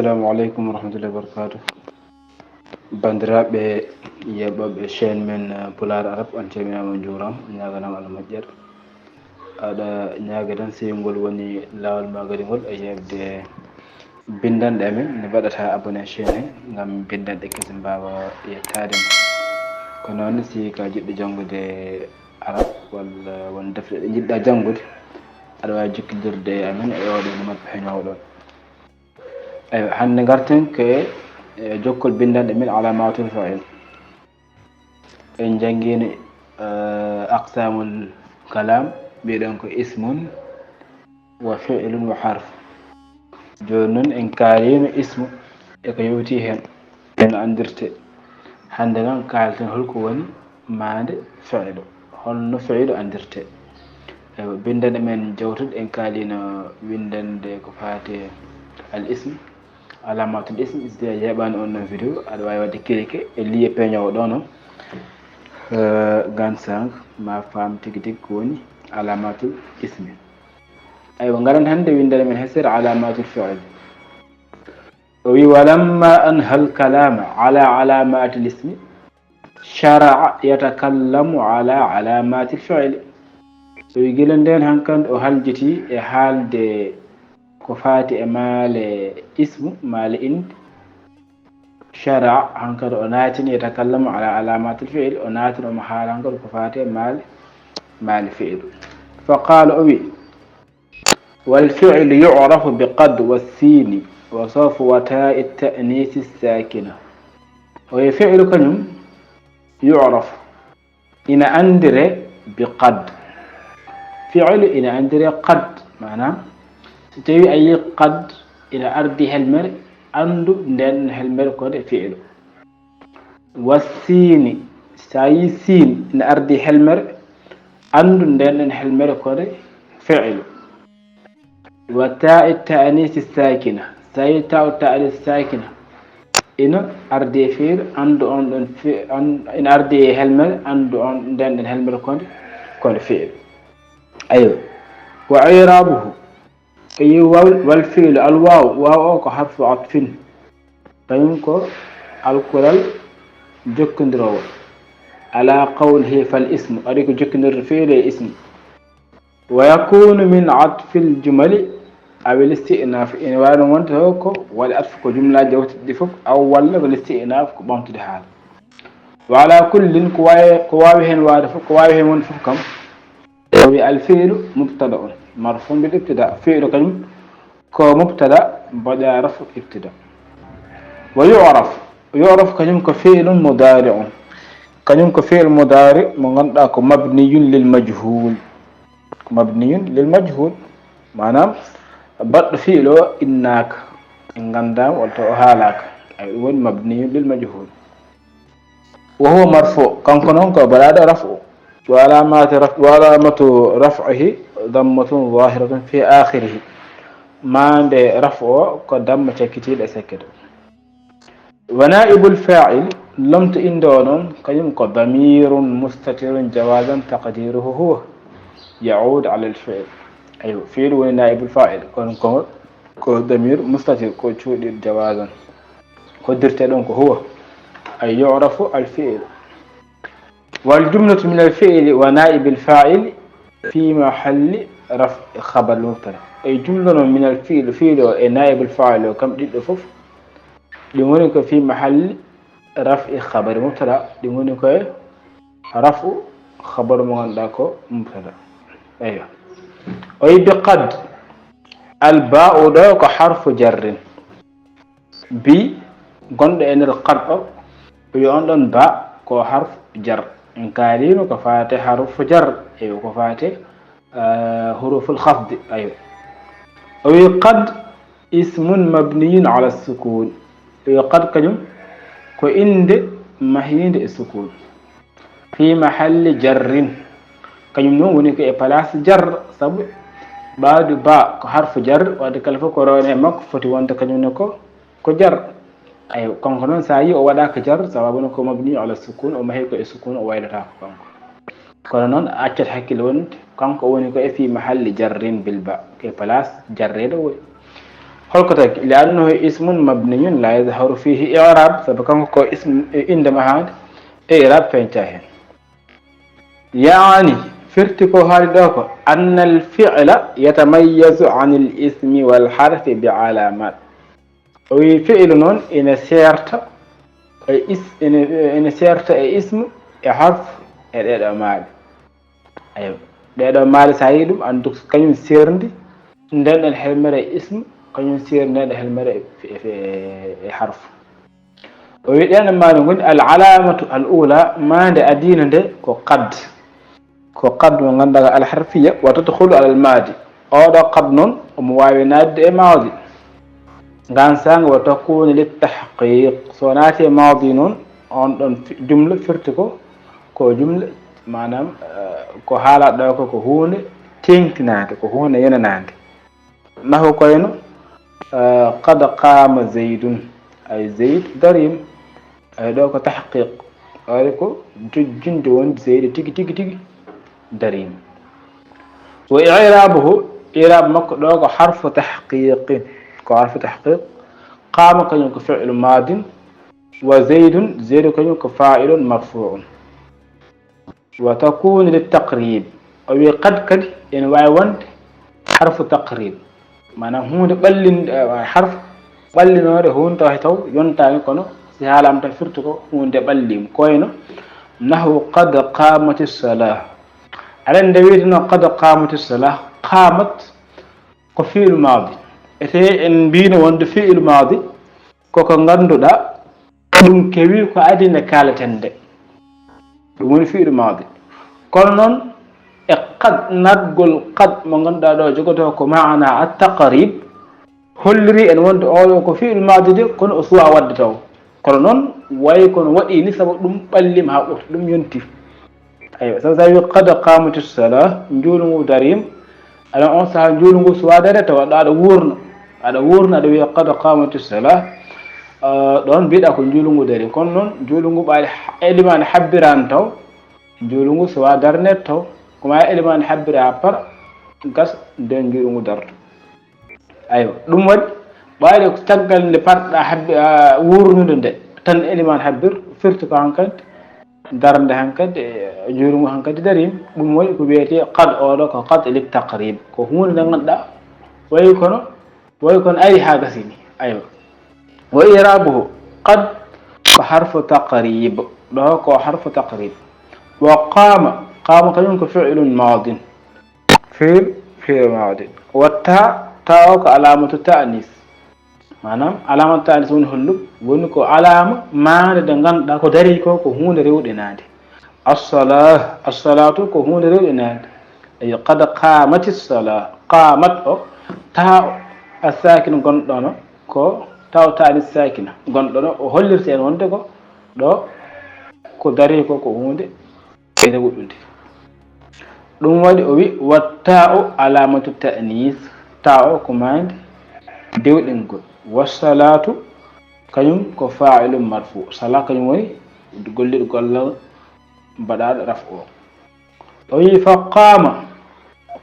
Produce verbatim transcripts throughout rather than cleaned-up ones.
Assalamu aleykum wa rahmatullahi wa barakatuh. Banndiraaɓe yeeɓooɓe chaîne men, eh, Pulaar Arab, on calminaama, on njuuraama, on ñaaganaama Allah moƴƴere. Aɗa ñaaga tan, si ngol woni laawol ma kadi ngol, e yeeɓde binndanɗe amen, ne mbaɗata abonné chaîne he, ngam binndanɗe kese mbaawa yettaade ma. Ko noon, si ka jiɗɗo janngude Arab walla won defte ɗe njiɗɗa janngude, aɗa waawi jokkondirde e amen e oɗo numéro peñoowo ɗon. Eywa, hannde ngarten ko e, e jokkol binndanɗe men alamatul fa'il. En njanngiino, eh, aqsamul kalam, mbiɗen ko ismun wa fi'lun wa harf. Jooni noon en kaaliino ismu e ko yowti heen, no anndirte. Hannde noon kaalten holko woni maande fi'lu, holno fi'lu anndirte. Eywa, binndanɗe men jawtuɗe en kaaliino winndande ko faati al ism, alamatul ism, si a yeeɓaani on ɗon vidéo, aɗa waawi waɗde cliquer e lien peñoowo ɗo noon. Eh, gansan ma faam tigi tigi ko woni alamatul ismi. Aywa, ngaren hannde winndere men hesere alamatul fi'l. O wi, "Walamma anhal kalama ala alamatil ismi, shara'a yatakallamu ala alamatil fi'li." O wi, gila nden hankandi o haljiti e haalde ko faati e maale ismu, maale inde. Shara'a, hankadi o naatini, yatakallamu ala alamatil fi'li, o naatini omo haala hankadi ko faati e maale, maale fi'lu. Fa qala, o wi, "Wal fi'lu yu'rafu bi qad wa sini wa sawfa wa ta'i ta'nisi sakina." O wi fi'lu kañum yu'rafu, ina anndire bi qad. Fi'lu ina anndire qad, maanaam, so tawi a yi qad ina ardi helmere, anndu nden helmere ko nde fi'lu. Wa sini, so a yi sin ina ardi helmere, anndu nden helmere ko nde fi'lu. Wa ta'i ta'anisi sakina. So tawi ta'u ta'anisi sakina ina ardi e fi'lu, anndu on ɗon fi-, an-, ina ardi e helmere, anndu on nden ɗon helmere ko nde, ko nde fi'lu. Aywa. Wa i'rabuhu. E yi wal, wal fi'lu, al waw, waw o ko harfu atfin. Kañum ko alkulal jokkondirowol. Ala qawlihi fal ismu, ari ko jokkondirde fi'lu e ismu. Wa yakunu min atfil jumali aw al isti'naf. Ina waawi noon wonde taw ko wal atfu ko jumlaaji jawtuɗi ɗi fof, aw walla ko al isti'naf ko ɓamtude haala. Wa ala kullin ko waawi, ko waawi heen waade fof, ko waawi heen wonde fof kam. O wi al fi'lu mubtada'un marfu'un bil ibtida. Fi'lu kañum ko mubtada mbaɗa rafu ibtida. Wa yu'raf, yu'raf kañum ko fi'lun mudari'un. Kañum ko fi'l mudari mo ngannduɗaa ko mabniyun lil majhul. Ko mabniyun lil majhul. Maanaam, baɗɗo fi'lu o innaaka, en nganndaama, walla taw o haalaaka. Ay, ɗum woni mabniyun lil majhul. Wa huwa marfu, kanko noon ko baɗaaɗo rafu. Wa alamatu raf-, wa alamatu raf'ihi dammatun zahiratun fi akhirihi. Maande rafu o ko damma cakkitiiɗo e sakkito. Wa naibul fa'il, lomto innde o noon, kañum ko damirun mustatirun jawazan taqdiruhu huwa, ya'udu ala al fi'l. Aywa, fi'lu woni naibul fa'il, kono ko, ko damir mustatir, ko cuuɗiiɗo jawazan. Hoddirte ɗon ko huwa, ay yu'rafu al fi'l. Wal jumlatu min al fi'li wa naibil fa'il fi mahalli raf'i khabar mubtada. Ay jumla noon min al fi'l, fi'lu o e naibul fa'il o kam ɗiɗɗo fof, ɗum woni ko fi mahalli raf'i khabari mubtada, ɗum woni ko e raf'u khabaru mo ngannduɗaa ko mubtada. Eywa. O wi bi qad, al ba'u ɗo ko harfu jarrin. Bi gonɗo e nder qad o, o wi on ɗon ba ko harfu jar. En kaalino ko faate harfu jar, e ko faate, eh, huruful khafdi. Aywa. O wi qad ismun mabniyun ala sukun. O wi qad kañum ko innde mahiinde e sukun. Fi mahalli jarrin. Kañum noon woni ko e place jar, sabu ɓaadu ba ko harfu jar, wadde kala fof ko rewne e makko foti wonde kañum ne ko, ko jar. Ay, kanko noon so a yi o waɗaaka jar, sababu no ko mabni ala sukun, o mahi ko e sukun, o waylataako kanko. Kono noon a accat hakkille wonde kanko woni ko e fi mahalli jarrin bil ba, ko e place jarreede o woni. Holko tagi? Li annahu ismun mabniyun la yazharu fihi i'rab, sabu kanko ko ism, e innde mahaande, e i'rab feeñta heen. Yaani, firti ko haali ɗo ko, anna al fi'la yatamayyazu an al ismi wal harfi bi alamat. O wi fi'lu noon ina seerta e is, ina, ina seerta e ismu, e harfu, e ɗeɗo maali. Ayo, ɗeɗo maali, sa yi ɗum, anndu ko kañum seerndi, nden ɗon helmere e ismu, kañum seerndi nden ɗon helmere e, e, e, e harfu. O wi ɗen maali ngoni al alamatu al ula, maande adina nde ko qad. Ko qad mo ngannduɗaa al harfiya, wa tadkhulu ala al madi. Oɗo qad noon, omo waawi naatde e maadi. Ngaan saanga wa takunu lit tahqiq. So naati e maadi noon, on ɗon fi-, jumla firti ko, ko jumla, maanaam, eh, ko haala ɗo ko, ko huunde teeŋtinaande, ko huunde yenanaande. Nahu koyno, eh, qad qaama Zaydun, ay Zayd dariima. Ay ɗo ko tahqiq, ari ko jojjinde wonde Zeydi tigi, tigi, tigi dariima. Wa i'rabuhu, i'rab makko ɗo ko harfu tahqiqin, ko harfu tahqiq. Qaama kañum ko fi'lu madin, wa Zaydun, Zeydu kañum ko fa'ilun marfu'un. Wa takunu lit taqrib. O wi qad kadi ene waawi wonde harfu taqrib. Maanaam huunde ɓallin-, eh, harfu ɓallinoore huunde tawa hay taw yontaani, kono si haalaama tan firti ko huunde ɓalliima. Ko wayno nahu qad qaamati salah. Aɗa nde wiyeteno qad qaamati salah, qaamat ko fi'lu maadi. Ete en mbiino wonde fi'lu maadi koko ngannduɗaa ɗum kewi ko adii nde kaaleten nde. Ɗum woni fi'lu maadi. Kono noon e qad, naatgol qad mo ngannduɗaa ɗo jogotoo ko maana at taqrib, holliri en wonde oɗo ko fi'lu maadi de, kono o suwaa waɗde taw. Kono noon wayi kono waɗi ni sabu ɗum ɓalliima haa ɓurti, ɗum yonti. Aywa, so tawi qad qaamati salah, njuulu ngu dariima, aɗa on sahaa njuulu ngu suwaa dareede taw, aɗa, aɗa wuurna, aɗa wuurna, aɗa wiya qad qaamati salah, ah, ɗoon mbiɗa ko njuulu ngu darii. Kono noon njuulu ngu ɓaade elimaani habbiraani taw, njuulu ngu suwaa darneede taw, ko ma elimaani habbira haa para, gas nden njuulu ngu darto. Aywa, ɗum waɗi, ɓayde ko caggal nde parɗa habbi, a, wuurnude nde, tan elimaan habbir, firti ko hankadi, darnde hankadi, e, juurugo hankadi dariima. Ɗum waɗi ko wiyetee qad, oɗo ko qad lit taqrib. Ko huunde nde ngannduɗaa, wayi kono, wayi kono ari haa gasini. Aywa. Wa i'rabuhu, qad ko harfu taqrib. Ɗo ko harfu taqrib. Wa qaama, qaama kañum ko fi'lun maadin. Fiil, fiil maadi. Wa taa, taa o ko alaamatu ta'anis. Maanaam, alaamatu ta'anis woni hollum? Woni ko alaama maande nde ngannduɗaa ko darii ko, ko huunde rewɗinaande. As-salah, as-salatu ko huunde rewɗinaande. Eyi, qad qaamati salah. Qaamat o, taa o as-saakina gonɗo no, ko taa o ta'anis saakina gonɗo no, o hollirta en wonde ko ɗo ko darii ko, ko huunde ene woɗɗude. Ɗum waɗi o wi, wa ta'u alamatu ta'nis, ta'u ko maande dewɗingol, wa salatu kañum ko fa'ilun marfu, sala kañum woni golliɗo gollal mbaɗaɗo raf'u o. O wi fa qama,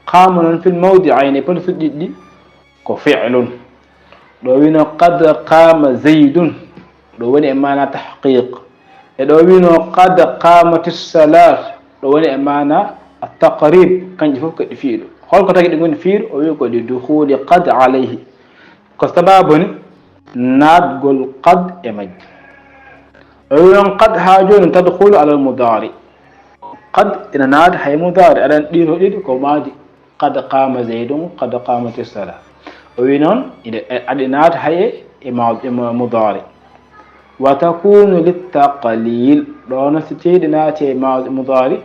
qama noon fil mawdi'ayni, poti suɗɗiɗi ɗi ko fi'lun. Ɗo wino qad qama zaydun, ɗo woni e maana tahqiq. E ɗo wino qad qamati salat, ɗo woni e maana at-taqrib, kanƴi fof ko ɗi fiiɗo. Holko tagi ɗi ngoni fiiɗo? O wi ko li dukhuli qad alayhi. Ko sababu ni naatgol qad e majji. O wi noon qad haa jooni tadkhulu ala al-mudari. Qad ina naata hay mudari, aɗan ɗiɗo ɗiɗi ko maadi. Qad qama zaydun, qad qamati salah. O wi noon, ine, aɗi naata hay e, e ma-, e ma-, mudari. Wa takunu littaqlil. Ɗoon si tawii ɗi naati e ma-, mudari,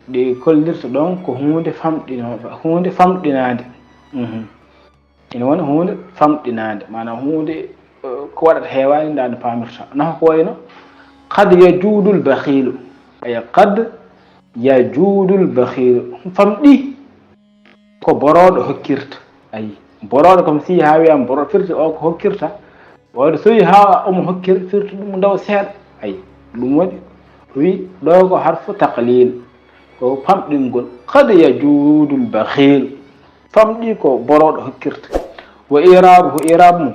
ɗi kollirta ɗoon ko huunde famɗino-, huunde famɗinaande. Mhm. Ina woni huunde famɗinaande, maanaam huunde, eh, ko waɗata heewaani, ndaa no paamirta. Naho ko wayno, qad yajudul bakhilu. Aya, qad yajudul bakhilu. Famɗi ko borooɗo hokkirta. Ayi, borooɗo kam si haa wiyaama borooɗo firti o ko hokkirta. Wayde so wi haa omo hokkir, firti ɗum ndaw seeɗa. Ayi, ɗum waɗi, wi ɗo ko harfu taqlil. Ko famɗingol. Qad yajudul bakhil. Famɗi ko borooɗo hokkirta. Wa irabuhu, irab mum,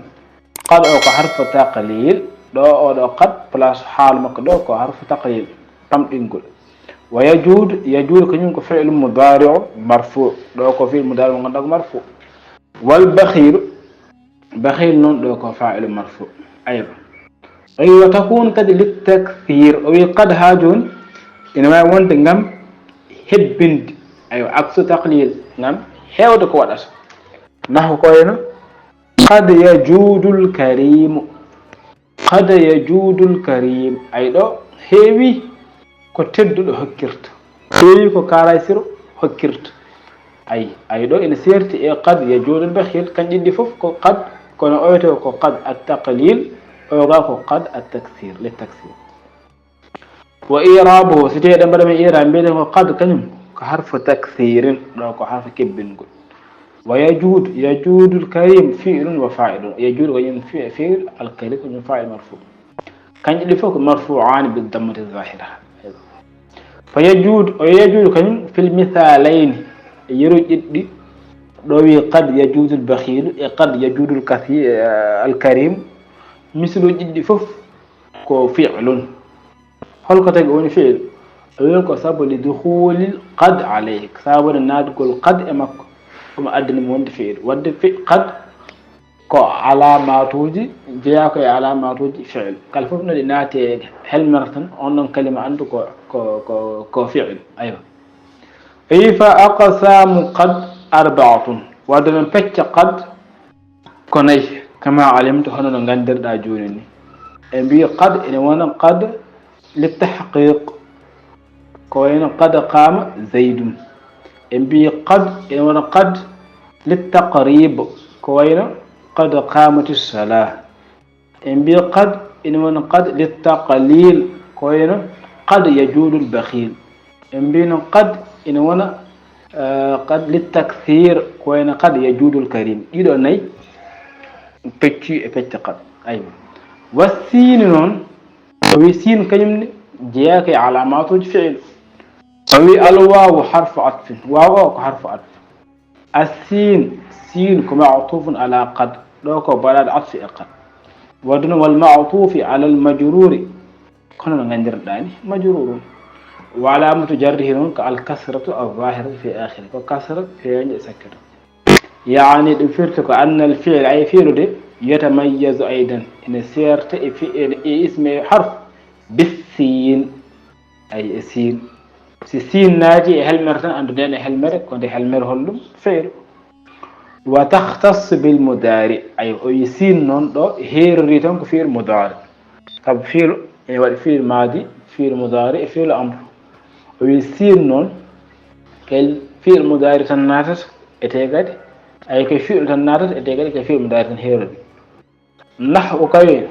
qad o ko harfu taqlil. Ɗo oɗo qad, place haalu makko ɗo ko harfu taqlil, tamɗingol. Wa yajud, yajud ko ñum ko fi'lu mudari'u marfu. Ɗo ko fi'lu mudari'u mo ganduɗa ko marfu. Wal bakhilu, bakhil noon ɗo ko fa'ilu marfu. Aywa. Aywa, takun kadi littakthir. O wi qad ha joni ina wawi wonde ngam hebbinde. Aywa, aksu taqlil, ngam hewde ko waɗata. Nahu ko wayno qad yajudul karimu. Qad yajudul karim. Ay ɗo heewi ko tedduɗo hokkirta. Heewi ko kaaraysiro hokkirta. Ay, ay ɗo ina seerti e qad yajudul bakhil. Kan ɗiɗi fof ko qad, kono oyoto ko qad at taqlil, oga ko qad at taksir, li taksir. Wa irabuhu, si tawi eɗen mbaɗa men irab, mbiɗen ko qad kañum ko harfu taksirin, ɗo ko harfu kebbingol. Wa yajud, yajudul karim fi'lun wa fa'ilun. Yajud ko ñum fi-, fi'l, al karim ko ñum fa'il marfu. Kanƴe ɗi fof ko marfu'ani bi dammati zahira. Fa yajud, o yajud kañum fil misalayni, e yeru ɗiɗi, ɗo wi qad yajudul bakhilu e qad yajudul kasi-, eh, al karim. Misaluji ɗiɗi fof ko fi'lun. Holko tagi o woni fi'il? O wi ko sabu li dukhulil qad alayhi, sabu naatgol qad e makko, ɗum addani mo wonde fi'il. Wadde fi-, qad ko alamatuji, jeeya ko e alamatuji fi'il. Kala fof no ɗi naati e helmere tan, on ɗon kalima andu ko, ko, ko, ko fi'il. Aywa. O wi fa aqsamu qad arba'atun. Wadde noon pecce qad ko nayi, kama alimta, hono no nganndirɗaa jooni ni. En mbiyi qad ene wona qad littahqiq, ko wayno qad qama zaydun. En mbiyi qad ene wona qad littaqrib, ko wayno qad qamati salah. En mbiyi qad ene wona qad littaqlil, ko wayno qad yajudul bakhil. En mbiyi noon qad ene wona, eh, qad littakthir, ko wayno qad yajudul karim. Ɗiɗo nayi pecci e pecce qad. Aywa. Wa siini noon, o wi siin kañum ne jeeyaaka e alamatuji fi'il. O wi al wawu harfu atfin. Wawu o ko harfu atf. As-siin, siin ko ma'tufun ala qad. Ɗo ko baɗaɗo atfi e qad. Wadde noon wal ma'tufi alal majruri. Kono no nganndirɗaa ni, majrurun. Wa alamatu jarrihi noon ko al kasratu al zahiratu fi akhiri. Ko kasra feeñɗo e sakkital. Yaani ɗum firti ko annal fi'l, ay fi'lu de, yatamayyazu aydan. Ene seerta e fi'il, e ismi e harf. Bis siin. Ay e siin. Si siin naati e helmere tan, anndu ndeen e helmere, ko nde helmere holɗum? Fi'lu. Wa takhtassu bil mudari. Ay, o wi siin noon ɗo heerori tan ko fi'il mudari. Sabu fi'lu ene waɗi fi'il madi, fi'il mudari e fi'il amr. O wi siin noon ko fi'il mudari tan naatata, ete kadi, ay ko fi'lu tan naatata, ete kadi ko fi'il mudari tan heerori. Nahwu kawe,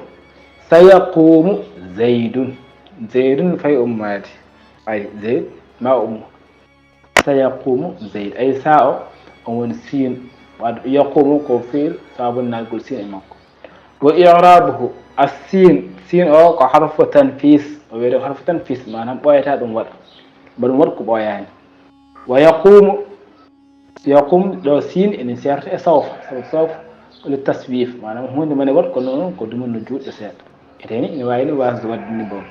sayaqumu zaydun. Zaydun fay ummaade. Ay, Zayd ma ummo. Sayaqumu Zayd. Ay, sa o, on woni siin. Wadde yaqumu ko fi'il, sabu naatgol siin e makko. Wa i'rabuhu, as-siin. Siin o ko harfu tanfis. O wiyete ko harfu tanfis, maanaam ɓooyataa ɗum waɗa. Mbaɗa ɗum waɗa ko ɓooyaani. Wa yaqumu, yaqum ɗo siin ene seerta e sawfa, sabu sawfa ko li taswif, maanaam huunde mane waɗ, kono noon ko dumunno juutɗo seeɗa. Eteni ene waawi ni wasde waɗde ni boom.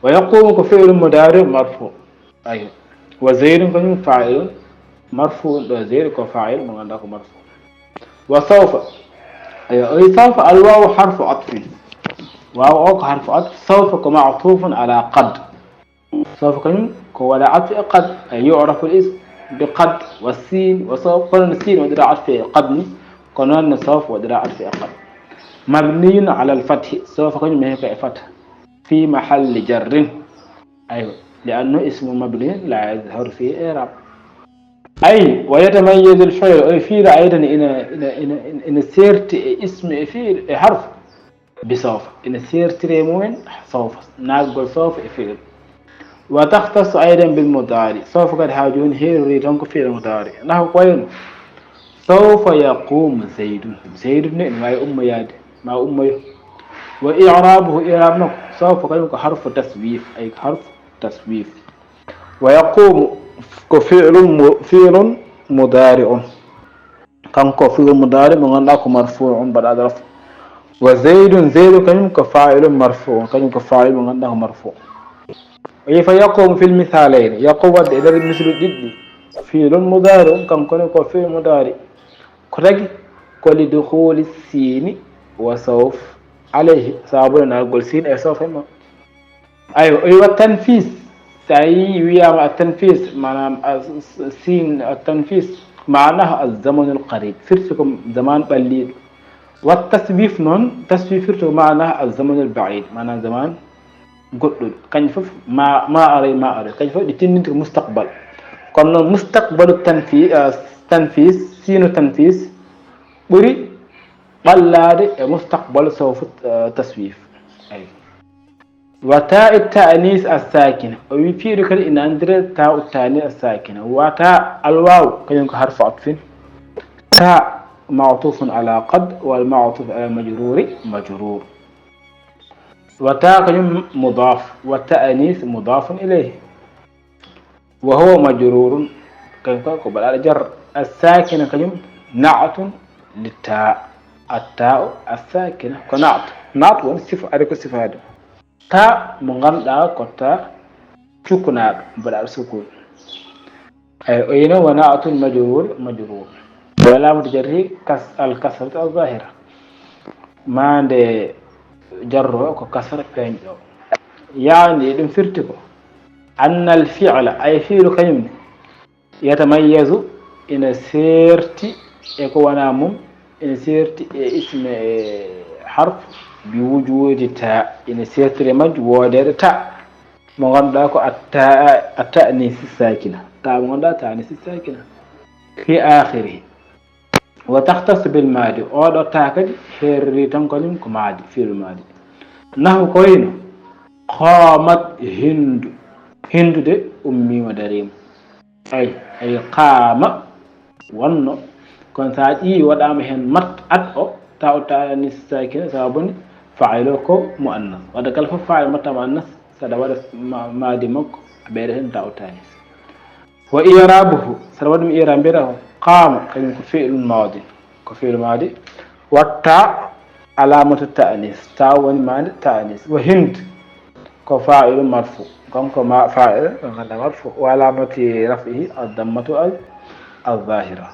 Wa yaqumu ko fi'lu mudari marfu. Aywa. Wa zaydun kañum fa'ilun marfu'un, ɗo zaydu ko fa'il mo ganduɗa ko marfu. Wa sawfa. Aywa, o wi sawfa al wawu harfu atfin. Wawu o ko harfu atf, sawfa ko ma'tufun ala qad. Sawfa kañum ko waɗa atfu e qad, ay yu'rafu al ism bi qad, wa siin, wa sawfa, kono no siin waɗira atfu e qad ni, ko noon no sawfa waɗira atfu e qad. Mabniyun ala al fathi, sawfa kañum heewi ko e fatha. Fi mahalli jarrin. Aywa, li annahu ismu mabniyun la yazharu fi i'rab. Ay, wa yatamayyazu al fi'l, o wi fi'lu aydan ina, ina, ina, ina, ina seerti e ismu e fi'lu e harfu. Bi sawfa. Ina seertiri e mumen sawfa. Naatgol sawfa e fi'il. Wa takhtassu aydan bil mudari. Sawfa kadi haa jooni heerori tan ko fi'il mudari. Nahwu ko wayno. Sawfa yaqumu Zaydun. Zaydun ne ina waawi ummoyaade. Ma ummoyo. Wa i'rabuhu, i'rab makko. Sawfa kañum ko harfu taswif. Ay ko harfu taswif. Wa yaqumu ko fi'lun mu-, fi'lun mudari'un. Kanko fi'lu mudaari mo ngannduɗaa ko marfu'un baɗaaɗo rafu. Wa zaydun, zaydu kañum ko fa'ilun marfu'un, kañum ko fa'il mo ngannduɗaa ko marfu'. O yi fa yaqumu fil misalayni, yaqumu waɗde e nder mislu ɗiɗɗi, fi'lun mudaari'un, kanko ne ko fi'lu mudaari. Ko tagi ko li dukhuli siini wa sawf alayhi, sababu naatgol siin e sawf e ma. Aywa, o yi wa tanfis. So a yi wiyaama a tanfis, maanaam a s-, s-, siin a tanfis, maanahu az-zamanul qarib, firti ko zaman ɓalliiɗo. Wa taswif noon, taswif firti ko maanahu az-zamanul baid, maanaam zaman goɗɗuɗo. Kañum fof ma, ma aroy, ma aroy. Kañum fof ɗi tinndinta ko mustaqbal. Kono noon mustaqbalu tanfi-, ah, tanfis, siinu tanfis, ɓuri ɓallaade e mustaqbal sawfu, ah, taswif. Ay. Wa ta'i ta'anis as-sakina. O wi fi'lu kadi ina anndire ta'u ta'anis as-sakina. Wa ta alwaw, kañum ko harfu atfin. Ta ma'tufun ala qad, wal ma'tuf ala majruri majrur. Wa ta kañum mudaf, wa ta'anis mudafun ilayhi. Wa huwa majrurun, kañum ko, ko baɗaaɗo jar. As-sakina kañum na'tun li ta. At-ta'u as-sakina ko na'tu. Na'tu woni sifa, ari ko sifaade. Ta mo ngannduɗaa ko ta cukkunaaɗo, baɗaaɗo sukun. Ay, o yino wa na'tun majrur, majrur. Wa alamatu jarri kas-, al kasratu al zahira. Maande jarro ko kasra peeñɗo. Yaani ɗum firti ko anna al fi'la, ay fi'lu kañum ne, yatamayyazu, ina seerti e ko wonaa mum, ina seerti e isme e harf, bi wujudi ta, ina seertiri e majju woodeede ta, mo ngannduɗaa ko atta-, at-ta'anis sakina, ta mo ngannduɗaa ta'anis sakina. Fi akhiri. Wa takhtassu bil madi, oɗo ta kadi heeriri tan ko nin ko madi, fi'lu madi. Nahu ko wayno, qamat Hindu, Hindu de ummiima dariima. Ay, ay, qaama wonno. Kono so a ƴii waɗaama heen mat, at o, ta o ta'anis sakina, sababu ni fa'il o ko mu'annas. Wadde kala fof fa'il matta mu'annas, saɗa waɗa ma-, madi makko, a ɓeyda heen ta o ta'anis. Wa i'rabuhu, saɗa waɗa ɗum i'rab, mbiyata ko qaama, kañum ko fi'lun madin. Ko fi'lu madi. Wa ta alamatu ta'anis. Ta woni madi ta'anis. Wa Hind ko fa'ilun marfu. Kanko ma fa'il, ko ngannduɗaa marfu. Wa alamati raf'ihi ad-dammatu al-, al-zahira.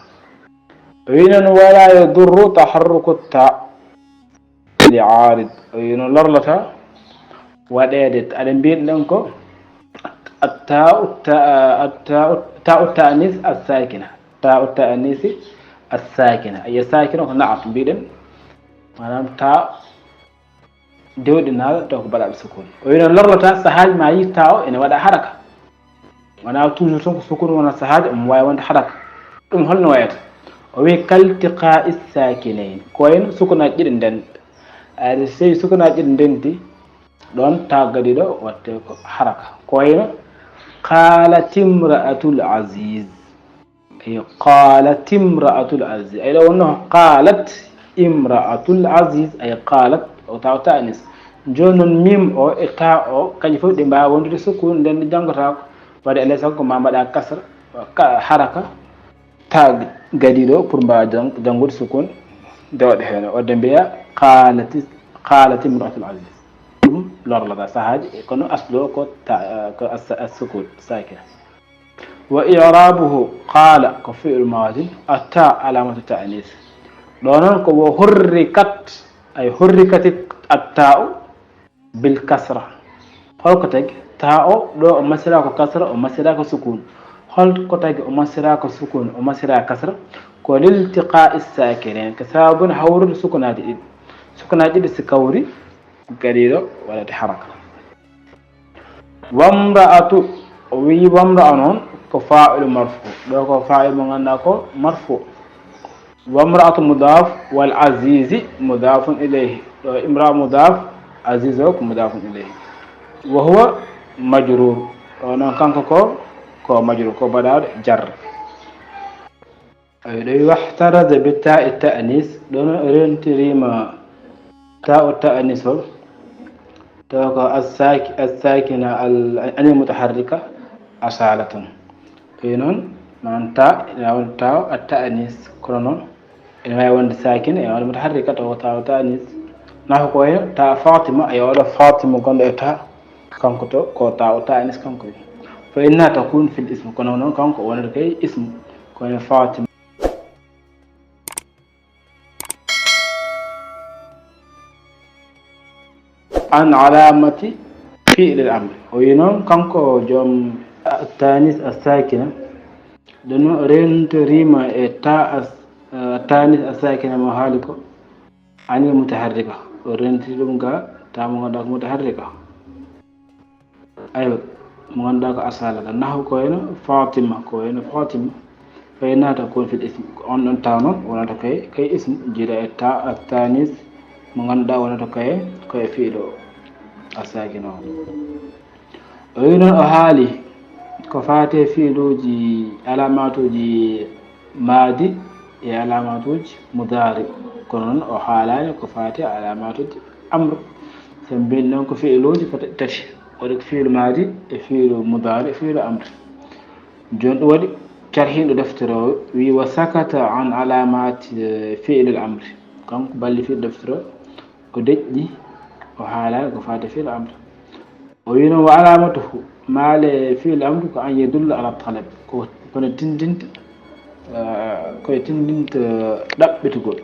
O wi noon, wala yadurru taharruku ta li arid. O wi noon lorlata waɗeede, aɗa mbiɗen ko atta'u ta-, atta'u, ta'u ta'anis as-sakina. Ta'u ta'anisi as-sakina. Ay sakina ko na'at mbiɗen. Maanaam ta dewɗinaaɗo taw ko baɗaaɗo sukun. O wino lorlata sahaaji ma yi ta o ene waɗa haraka. Wona toujours tan ko sukun wona sahaaji omo waawi wonde haraka. Ɗum holno wayata? O wi kaltiqa'i sakinayn. Ko wayno sukunaaji ɗiɗi nden. Aɗa so tawi sukunaaji ɗiɗi ndenti, ɗon ta gadiiɗo watte ko haraka. Ko wayno qalat imra'atul aziz. Ay, qalat imra'atul aziz. Ay, ɗo wonno qalat imra'atul aziz. Ay, qalat, o ta o ta'anis. Jooni noon mim o e ta o, kañum fof ɗi mbaawa wondude sukun, nden ɗi janngotaako. Waɗi alay sago ko ma mbaɗa kasra, ka-, haraka, ta gadiiɗo pour mbaawa jang-, janngude sukun, dewɗe heen. Wadde mbiya qalati, qalat imra'atul aziz. Ɗum lorlata sahaaji, kono aslu o ko ta, ko as-, as-sukun, sakina. Wa i'rabuhu, qala ko fi'lu madin, atta alamatu ta'anis. Ɗo noon ko wo hurrikat, ay hurrikati atta'u bil kasra. Holko tagi? Ta o ɗo o masira ko kasra, o masira ko sukun. Holko tagi o masira ko sukun, o masira kasra? Ko liltiqa'i sakinayn, ko sababu hawrude sukunaaji ɗiɗi. Sukunaaji ɗiɗi si kawri, gadiiɗo waɗata haraka. Wamra'atu, o wiyi wamra'a noon ko fa'ilu marfu. Ɗo ko fa'il mo ngannduɗaa ko marfu. Wamra'atu mudaf, wal azizi mudafun ilayhi. Ɗo imra'a mudaf, aziz o ko mudafun ilayhi. Wa huwa majrur. Ɗo noon kanko ko, ko majrur, ko baɗaaɗo jar. Ay, ɗo wi wahtaraza bi ta'i ta'anis, ɗon o rentiriima ta'u ta'anis o, tawa ko as-saki-, as-sakina al-, anil mutaharrika asalatan. Ɗo noon, noon ta, ina woni ta'u at-ta'anis, kono noon, Ene waawi wonde saakina, e wonde mutaharrika, tawa ko taa o ta'anis. Nahu ko wayno taa Fatima, e oɗo Fatima gonɗo e taa, kanko to, ko taa o ta'anis kanko. Fa innaha takunu fil ismi, kono noon kanko wonata kay ismu, ko wayno Fatima. An alamati fi'lil amri. O wi noon kanko joom tanis as-sakina, ɗum o rentoriima e ta as-, eh, tanis as-sakina mo haali ko, anil mutaharrika. O renti ɗum ga ta mo ngannduɗaa ko mutaharrika. Aywa, mo ngannduɗaa ko asalata. Nahu ko wayno Fatima, ko wayno Fatima. Fa innaha takunu fil ismi. Ko on ɗon taa noon wonata kay, kay ismu, jiiɗa e ta as-tanis, mo ngannduɗaa wonata kay, ko e fi'lu as-sakin o. O wi noon o haali ko faati e fi'luuji, alamatuuji maadi e alamatuuji mudaari. Kono noon o haalaani ko faati e alamatuuji amr. So mbiyen noon ko fi'luuji ko tati. Waɗi ko fi'lu maadi e fi'lu mudaari e fi'lu amr. Jooni ɗum waɗi carhiiɗo deftere o wi, "Wa sakata an alamati, eh, fi'lil amri." Kanko balli fi'lu deftere o, o deƴƴi, o haalaani ko faati e fi'lu amri. O wi noon, "Wa alamatuhu, maale fi'lu amri ko an yadulla ala talab." Ko, kono tindinta, eh, koye tindinta ɗaɓɓitugol.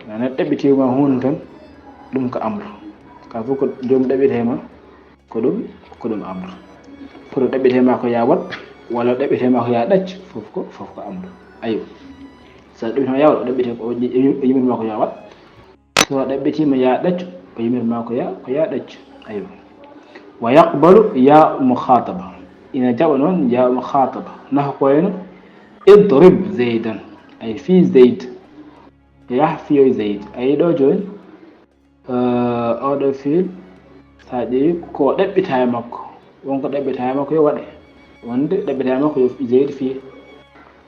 Nana ɗaɓɓitiima huunde tan, ɗum ko amru. Ka fof ko joom ɗaɓɓitee ma, ko ɗum, ko ɗum amru. Kono ɗaɓɓitee ma ko ya waɗ, walla ɗaɓɓitee ma ko ya ɗacc, fof ko, fof ko amru. Aywa. So ɗaɓɓitee ma ya waɗ, ɗaɓɓitee ko o yi-, yi-, yimir ma ko ya waɗ. So ɗaɓɓitiima ya ɗaccu, o yimir ma ko ya, ko ya ɗaccu. Aywa. Wa yaqbalu ya mukhataba. Ina jaɓa noon ya mukhataba. Nahu ko wayno, "Idrib Zaydan." Ay fii Zayd. Yah fiyoy Zayd. Ay ɗo jooni, eh, oɗo fiil, so a ƴeewi ko ɗaɓɓita e makko. Wonko ɗaɓɓita e makko yo waɗe. Wonde ɗaɓɓita e makko yo Zayd fiye.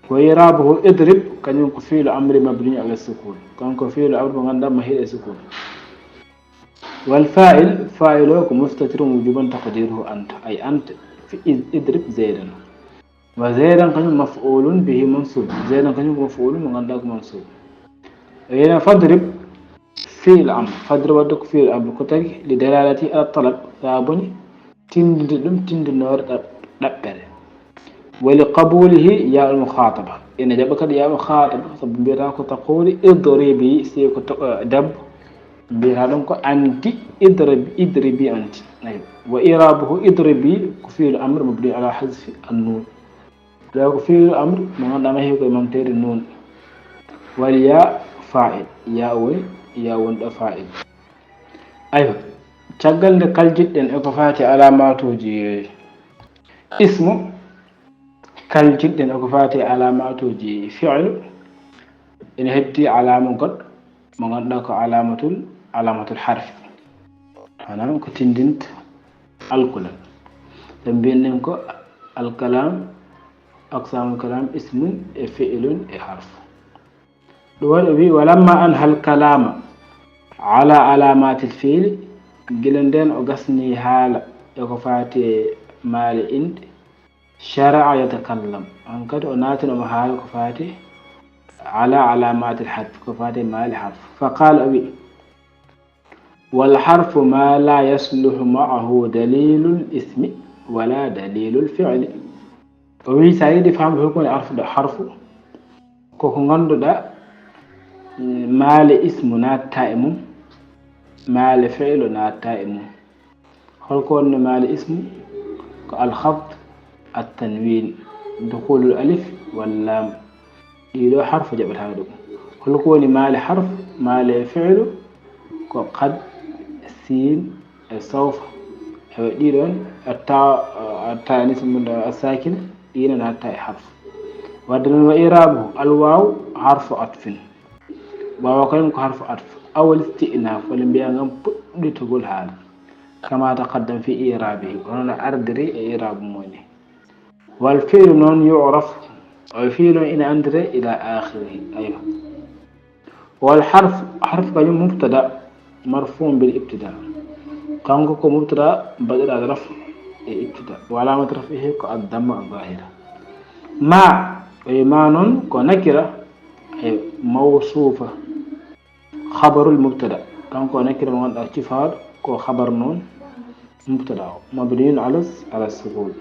Wa i'rabuhu idrib, kañum ko fiilu amri mabni ala sukun. Kanko fiilu amri mo ngannduɗaa mahiiɗo e sukun. Wal fa'il, fa'il o ko mustatirun wujuban taqdiruhu anta. Ay anta fi id-, idrib Zaydan. Wa Zaydan kañum maf'ulun bihi mansub. Zaydan kañum ko maf'ulun mo ngannduɗaa ko mansub. Ena fadrib fi'il amr. Fadrib wadde ko fi'il amr. Ko tagi li dalalati ala talab. Sabu ni tindinde ɗum tindinoore ɗa-, ɗaɓɓere. Wa li qabulihi ya al mukhataba. Ina jaɓa kadi ya mukhataba, sabu mbiyata ko taquli idribi, si ko to-, eh, debbo. Mbiyata ɗum ko anti idrib-, idribi anti. Aywa. Wa i'rabuhu idribi ko fi'il amr mabni ala hazfi an nun. Ɗo ko fi'il amr mo ngannduɗaa mahi ko e manteede nun. Wal ya fa'il. Ya woni, ya woni ɗo fa'il. Aywa. Caggal nde kaljiɗɗen e ko faati alamatuuji ismu, kaljiɗɗen e ko faati alamatuuji fi'lu, ene heddi alama goɗɗo mo ngannduɗaa ko alamatul, alamatul harfi. Maanaam ko tindinta alkulal. Ɓe mbiyen ko alkalam, aqsamul kalam ismun e fi'lun e harfu. Ɗum waɗi o wi, "Walamma anhal kalama ala alamatil fi'li," gila nden o gasni haala e ko faati e maale inɗe, "shara'a yatakallam." Hankadi o naatino mo haala ko faati ala alamatil harfi, ko faati e maale harfu. Fa qala o wi, "Wal harfu ma la yasluhu ma'ahu dalilul ismi wala dalilul fi'li." O wi, so a yiɗi faamde holko woni arfu ɗo, harfu, ko ko ngannduɗaa, eh, maale ismu naatta e mum, maale fi'lu naatta e mum. Holko woni maale ismu? Ko al khafd, at tanwin, dukhulul alif wal lam. Ɗiɗo harfu jaɓata ɗum. Holko woni maale harfu? Maale fi'lu ko qad, sin, e sawfa. E ɗiɗon, atta, atta anis mun ɗo as-sakina, ɗina naatta e harfu. Wadde noon wa i'rabu, al waw harfu atfin. Wawa ko ko harfu atfu. Awal isti'naf, wala mbiya ngam puɗɗitugol haala. Kama taqaddam fi i'rabihi, kono no ardiri e i'rabu mum ni. Wal fi'lu noon yu'raf, o fi'lu ina anndire ila akhirihi. Aywa. Wal harf, harf kañum mubtada, marfu'un bil ibtida. Kanko ko mubtada baɗiraɗo raf e ibtida. Wa alamat raf'ihi ko ad damma al zahira. Ma, o ma noon ko nakira, E mawsufa. Khabarul mubtada. Kanko o nakira mo ngannduɗaa cifaaɗo ko khabar noon mubtada o. Mabniyun ala, ala sukun.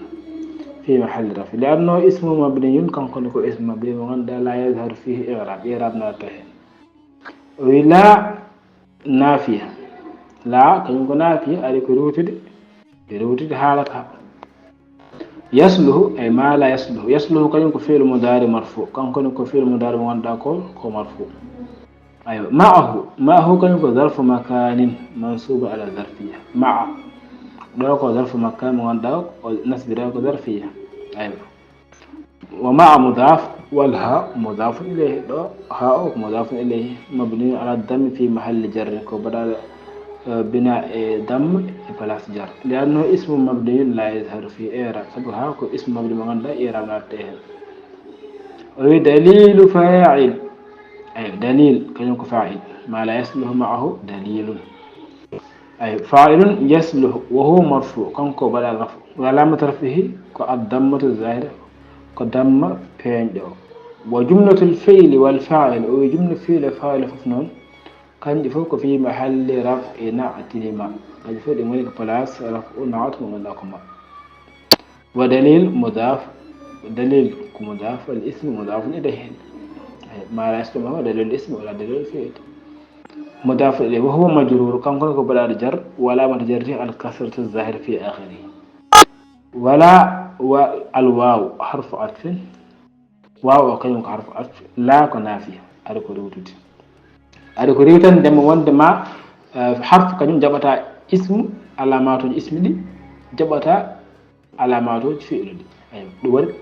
Fi mahalli rafi. Li annahu ismu mabniyun, kanko ne ko ismu mabni mo ngannduɗaa la yazharu fihi i'rab. I'rab naata heen. O wi la nafiya. La, kañum ko nafiya, ari ko rewtude. E rewtude haalata. Yasluhu, ay ma la yasluhu. Yasluhu kañum ko fi'lu mudari marfu. Kanko ne ko fi'lu mudari mo ngannduɗaa ko, ko marfu. Aywa, ma'ahu. Ma'ahu kañum ko zarfu makanin mansubu ala zarfiya. Ma'a. Ɗo ko zarfu makan mo ngannduɗaa o nasbira ko zarfiya. Aywa. Wa ma'a mudaf, wal ha mudafun ilayhi. Ɗo ha o ko mudafun ilayhi. Mabni ala dammi fi mahalli jarri, ko baɗa, eh, bina e damma e place jar. Li annahu ismu mabniyun la yazharu fi i'rab. Sabu ha ko ismu mabni mo ngannduɗaa i'rab naata heen. O wi dalilu fa'il. Ay, dalil, kañum ko fa'il. Ma la yasluhu ma'ahu dalilun. Ay, fa'ilun yasluhu, wa huwa marfu, kanko baɗa rafu. Wa alamatu rafihi ko ad-dammatu zahira, ko damma peeñɗo o. Wa jumlatul fi'li wal fa'il, o wi jumla fi'li e fa'il fof noon, kanƴe fof ko fi mahalli raf'i na'tin ma. Kanƴe fof ɗe ngoni ko place raf'u na'tu mo ngannduɗaa ko ma. Wa dalil mudaf, dalil ko mudaf, wal ismu mudafun ilayhi. Ay, ma la yasluhu ma'ahu dalil ismi wala dalil fi'l. Mudafun ilayhi, wa huwa majrur, kanko ko baɗaɗo jar, wa alamatu jarri al kasratu zahir fi akhiri. Wala wa al waw harfu atfin. Waw o kañum ko harfu atf, la ko nafiya, ari ko rewtude. Ari ko rewtande mo wonde ma, eh, harfu kañum jaɓata ismu, alamatuji ismi ɗi, jaɓata alamatuji fi'lu ɗi. Aywa, ɗum waɗi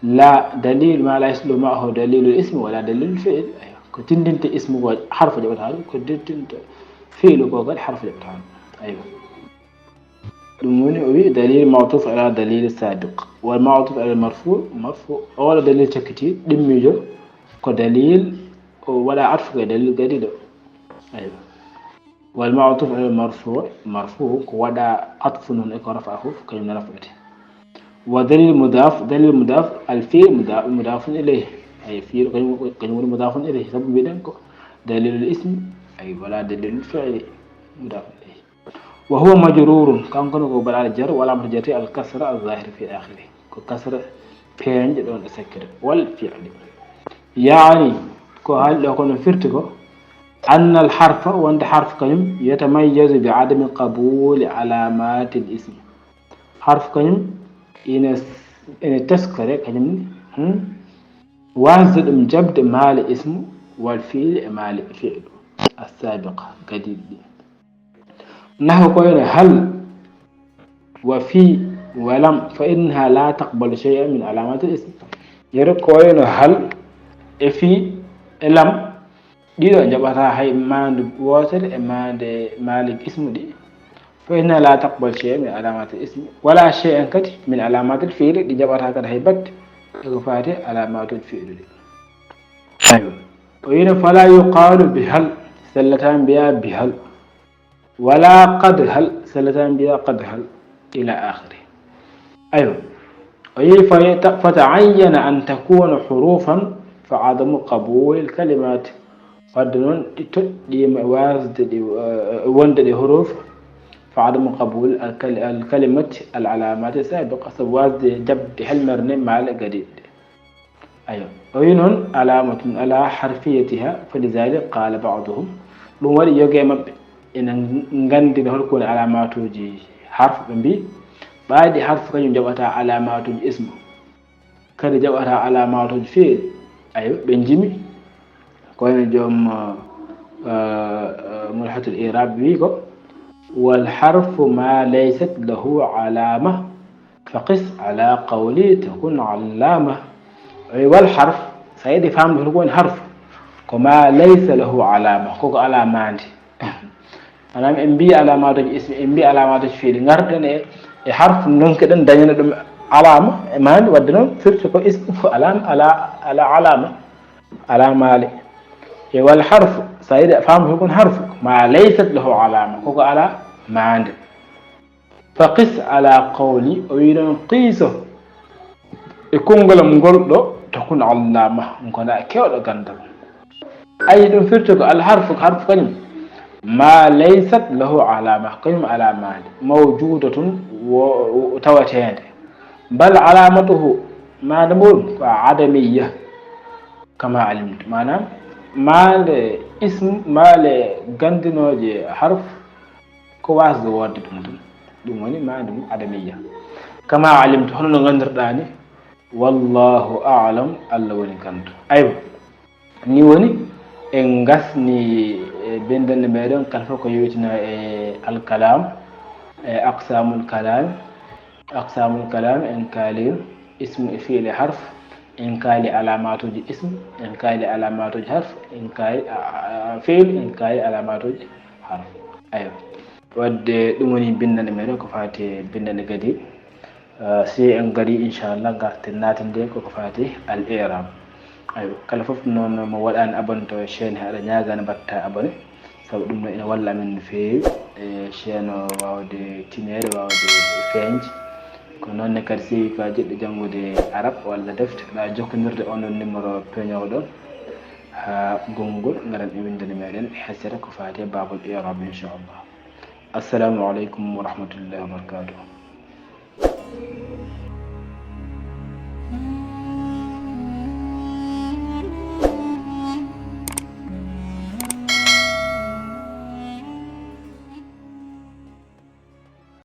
la dalil ma la yasluhu ma'ahu dalilul ismi wala dalilul fi'l. Aywa, ko tindinte ismu ko harfu jaɓata ɗum, ko tindinte fi'lu ko kadi harfu jaɓata ɗum. Aywa. Ɗum woni o wi dalil ma'tuf ala dalil sabiq. Wal ma'tuf ala marfu, marfu. Oɗo dalil cakkiti, ɗimmijo, ko dalil, o waɗa atfu ko e dalil gadiɗo. Aywa. Wal ma'tuf ala marfu, marfu, ko waɗa atfu noon e ko rafa fof, kañum ne rafete. Wa dalil mudaf, dalil mudaf, al fi'l muda-, mudafun ilayhi. Ay, fi'l kañum, kañum woni mudafun ilayhi. Sabu mbiɗen ko dalilul ismi, ay, wala dalilul fi'li, mudafun ilayhi. Wa huwa majrurun, kanko ne ko baɗaɗo jar, wa alamatu jarri al kasra al zahir fi akhiri. Ko kasra peeñɗo ɗon e sakkere. Wal fi'li. Yaani, ko haali ɗo ko no firti ko, anna al harfa, wonde harf kañum, yatamayyazu bi adami qabuli alamatil ismi. Harf kañum ina, ina teskore kañum ne, hmm? Wasde ɗum jaɓde maale ismu, wal fi'li e maale fi'lu. As-sabiqa, gadiiɗi ɗi. Nahu ko wayno hal, wa fi, wa lam, fa innaha la taqbalu shay'an min alamatil ism. Yero ko wayno hal, e fi, e lam, ɗiɗo jaɓata hay maande wootere e maande maalik ismu ɗi. Fa innaha la taqbalu shay'an min alamatil ismi. Wala shay'an kadi min alamatil fi'li, ɗi jaɓata kadi hay batte e ko faati alamatul fi'li ɗi. Aywa. O wino fala yuqalu bi hal, sellata mbiya bi hal. Wala qad hal, sellata mbiya qad hal, ila akhiri. Aywa. O yi fa ta-, fa ta'ayyana an takuna hurufan fa adamu qabulil kalimat. Wadde noon ɗi toɗɗiima wasde ɗi, eh, wonde ɗe huruf, fa adamu qabul al kali-, al kalimati al alamati sabiqa, sabu wasde jaɓde helmere nde maale gadiiɗe. Aywa. O wi noon, alamatun ala harfiyatiha, fa lidhalik qala ba'duhum. Ɗum waɗi yoga e maɓɓe ina nganndina hol ko woni alamatuuji harf, ɓe mbi, ɓayde harf kañum jaɓata alamatuuji ismu. Kadi jaɓata alamatuuji fi'il. Aywa, ɓe njimi. Ko wayno joom, eh, eh, mulhatul i'rab wi ko, wal harfu ma laysat lahu alama. Fa qis ala qawli takun allama. Ey, wal harf, so a yiɗi faamde hol ko woni harf, ko ma laysa lahu alama, koko alaa maande. Maanaam, en mbiyi alamatuuji ismi, en mbiyi alamatuuji fi'li, ngarɗen e, e harf, ndonkeɗen dañana ɗum alama e maande, wadde noon firti ko ismi ko alama, ala, ala alama, alaa maale. E wal harf, so a yiɗi faamde hol ko woni harf, ma laysat lahu alama, koko alaa maande. Fa qis ala qawli, o wi noon, qiiso e konngol am ngol ɗo, takun allama, ngona keewɗo ganndal. Ayi, ɗum firti ko alharfu, ko harfu kañum, ma laysat lahu alama, kañum alamaade, mawjudatun, wo tawateende, bal alamatuhu, maande muɗum ko adamiyya, kama alimtu, maanaam maande ism, maale gandinooje harf, ko wasde wodde ɗum tan, ɗum woni maande mum adamiyya, kama alimtu, hono no gandirɗa ni. Wallahu a'lam, Allah woni ganndo. Aywa, ni woni en ngasni e bindande meɗen, kala fof ko yowtina e alkalam, e aqsamul kalam. Aqsamul kalam, en kaali ism e fiil e harf, en kaali alamatuji ism, en kaali alamatuji harf, en kaali fiil, en kaali alamatuji harf. Aywa, wadde ɗum woni bindande meɗen ko fati bindande gadi. Si en gari, inchallah, garten natande koko fati al i'rab. Aywa, kala fof noon mo waɗani abonné to chaîne he, aɗa ñaagana mbatta abonné, sabu ɗum ɗo ina walla amen no feewi e chaîne o wawde tineede, wawde feeñde. Ko noon ne kadi, si ka jiɗɗo janngude arab walla defte, aɗa jokkondirde on ɗon numéro peñoowo ɗon haa gonngol, ngaran e winndande meɗen hesere ko fati e babol i'rab, inchallah. Assalamu aleykum wa rahmatullahi wa barakatuh.